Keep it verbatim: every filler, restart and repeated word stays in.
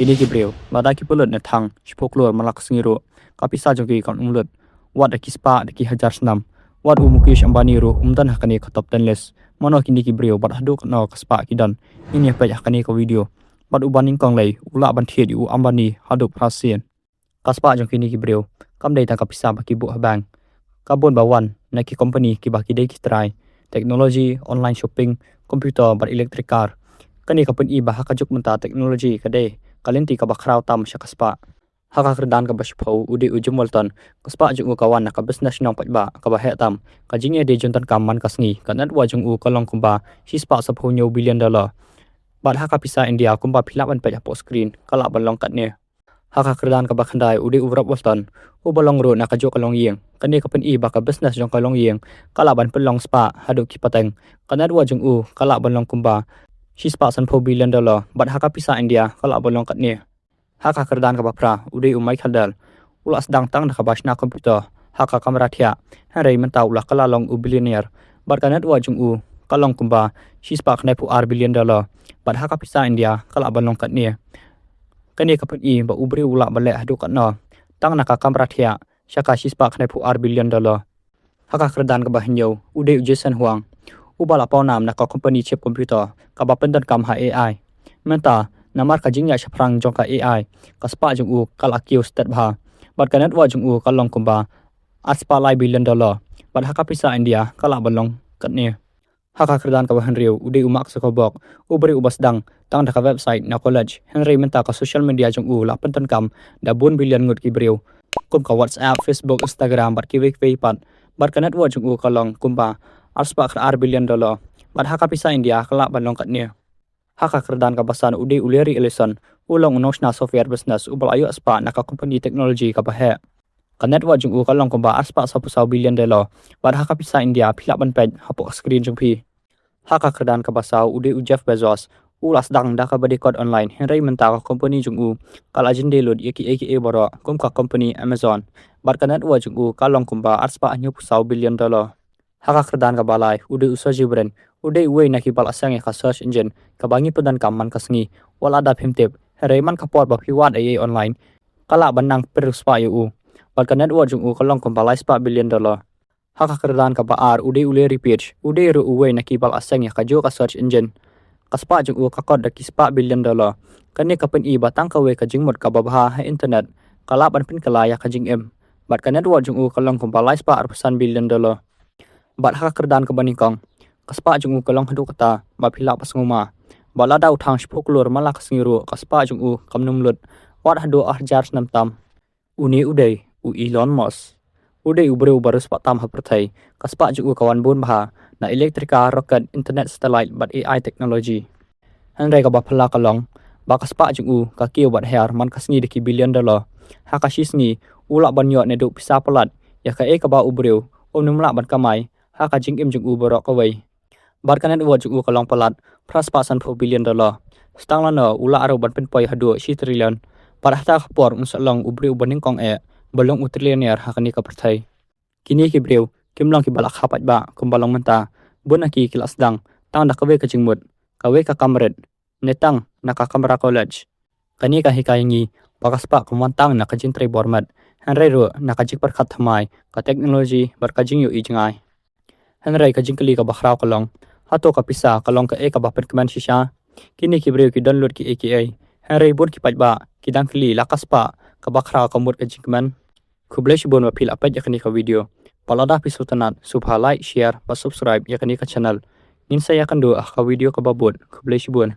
Kine ki briew, lada ki pynlut ne thang shiphew klur man la ka sngi ruh, ka pisa jong ki kan ym lut wat da ki spah da ki hajar snem. Wat u Mukesh Ambani ruh um don ha kane ka top ten list. Mano kine ki briew bad haduh katno ka spah ki don? Ngin ïa peit ha kane ka video. Bad uba nyngkong lei u lah ban thied ïa u Ambani haduh phra sien. Ka spah jong kine ki briew kam dei tang ka pisa ba ki buh ha bank. Ka bun ba wan na ki company kiba ki dei ki trai technology, online shopping, computer bad electric car. Kane ka pyni ba ha ka juk mynta technology ka dei ka lynti kaba khraw tam sha ka spah. Ha ka kyrdan kaba shiphew u dei u Jim Walton. Ka spah jong u ka wan na ka business nongpaidbah kaba heh tam. Ka jingïadei jingdonkam man ka sngi, ka net worth jong u ka long kumba shispah saphew hynñiew billion dollar. Bad ha ka pisa India kumba phi lah ban peit hapoh screen ka lah ban long katne. Ha ka kyrdan kaba khyndai u dei u Rob Walton, uba long ruh na ka juk ka longïing. Kane ka pyni ba ka business jong ka longïing ka lah ban pynlong spah haduh ki pateng. Ka net worth jong u ka lah ban long kumba shispah sanphew billion dollar, bad ha ka pisa India ka lah ban long katne. Ha ka kyrdan kaba phra u dei u Michael Dell. U la sdang tang da kaba shna computer ha ka kamra thiah, hynrei mynta u la kylla long u billionaire. Bad ka net worth jong u ka long kumba shispah khyndaiphew ar billion dollar, bad ha ka pisa India ka lah ban long katne. Kane ka pyni ba u briew u lah ban leh haduh katno tang na ka kamra thiah sha ka shispah khyndaiphew ar billion dollar. Ha ka kyrdan kaba hynñiew u dei u Jensen Huang, uba la pawnam na ka company chip computer kaba pyndonkam ha A I. Mynta namar ka jingïaid shaphrang jong ka A I, ka spah jong u ka la kiew stet bha, bad ka net worth jong u ka long kumba arspah lai billion dollar, bad ha ka pisa India ka lah ban long katne. Ha ka kyrdan kaba hynriew u dei u Mark Zuckerberg, u briew uba sdang tang da ka website na college, hynrei mynta ka social media jong u la pyndonkam da bun billion ngut ki briew, kum ka WhatsApp, Facebook, Instagram bad kiwei kiwei pat. Bad ka net worth jong u ka long kumba arspah khyndaiphew ar billion dollar, bad ha ka pisa India ka lah ban long katne. Ha ka kyrdan kaba san u dei u Larry Ellison, u long u nongshna software business uba la ïoh spah na ka company technology kaba heh. Ka net worth jong u ka long kumba arspah saphew saw billion dollar, bad ha ka pisa India phi lah ban peit hapoh screen jong phi. Ha ka kyrdan kaba saw u dei u Jeff Bezos, u la sdang da kaba dei kot online, hynrei mynta ka company jong u ka la jyndei lut ïa kiei kiei baroh, kum ka company Amazon. Bad ka net worth jong u ka long kumba arspah hynñiewphew saw billion dollar. Ha ka kyrdan kaba lai u dei u Sergey Brin, u dei uwei na kiba la seng ïa ka search engine kaba ngi pyndonkam man ka sngi. Wat lada phim tip, hynrei man ka por ba phi wad ei ei online ka lah ban nang pyrshah ïa u. Bad ka net worth jong u ka long kumba laispah billion dollar. Ha ka kyrdan kaba ar u dei u Larry Page, u dei ruh uwei na kiba la seng ïa kajuh ka search engine. Ka spah jong u ka kot da ki spah billion dollar. Kane ka pyni ba tang kawei ka jingmut kaba bha ha internet ka lah ban pynkylla ïa ka jingim. Bad ka net worth jong u ka long kumba laispah arphew san billion dollar. Bad ha ka kyrdan kaba nyngkong, ka spah jong u ka long haduh katta ba phi lah ban sngewma. Bad lada u thang shiphew klur man la ka sngi ruh, ka spah jong u kam nym lut wat haduh ar hajar snem tam. Une u dei u Elon Musk. U dei u briew uba riewspah tam ha pyrthei. Ka spah jong u ka wan bun bha na electric car, rocket, internet, satellite bad A I technology. Hynrei kaba phylla ka long ba ka spah jong u ka kiew bad hiar man ka sngi da ki billion dollar. Ha ka shi sngi u lah ban ïoh naduh pisa palat ïa kaei kaba u briew um nym lah ban kamai ha ka jingim jong u baroh kawei. Bad ka net worth jong u ka long palat phra spah sanphew billion dollar. Tang lano u lah ruh ban pynpoi haduh shi trillion. Bad hata ka por un sa long u briew uba nyngkong eh ba long u trillionaire ha kane ka pyrthei. Kine ki briew kim long kiba la kha paidbah kumba long mynta. Bun na ki ki la sdang tang da kawei ka jingmut, kawei ka kam rit, ne tang na ka kamra college. Kane ka hikai ïa ngi ba ka spah kam wan tang na ka jingtrei bor met, hynrei ruh na ka jingpyrkhat thymmai, ka technology bad ka jingïohi jngai. Hynrei ka jingkylli kaba khraw ka long, hato ka pisa ka long kaei kaba pynkmen shisha? Kine ki briew ki don lut kiei kiei, hynrei bun ki paidbah ki dang kylli la ka spah kaba khraw ka mut ka jingkmen. Khublei shibun ba phi la peit ïa kane ka video. Bad lada phi sngewtynnat, sngewbha like, share bad subscribe ïa kane ka channel. Ngin sa ïakynduh ha ka video kaba bud. Khublei shibun.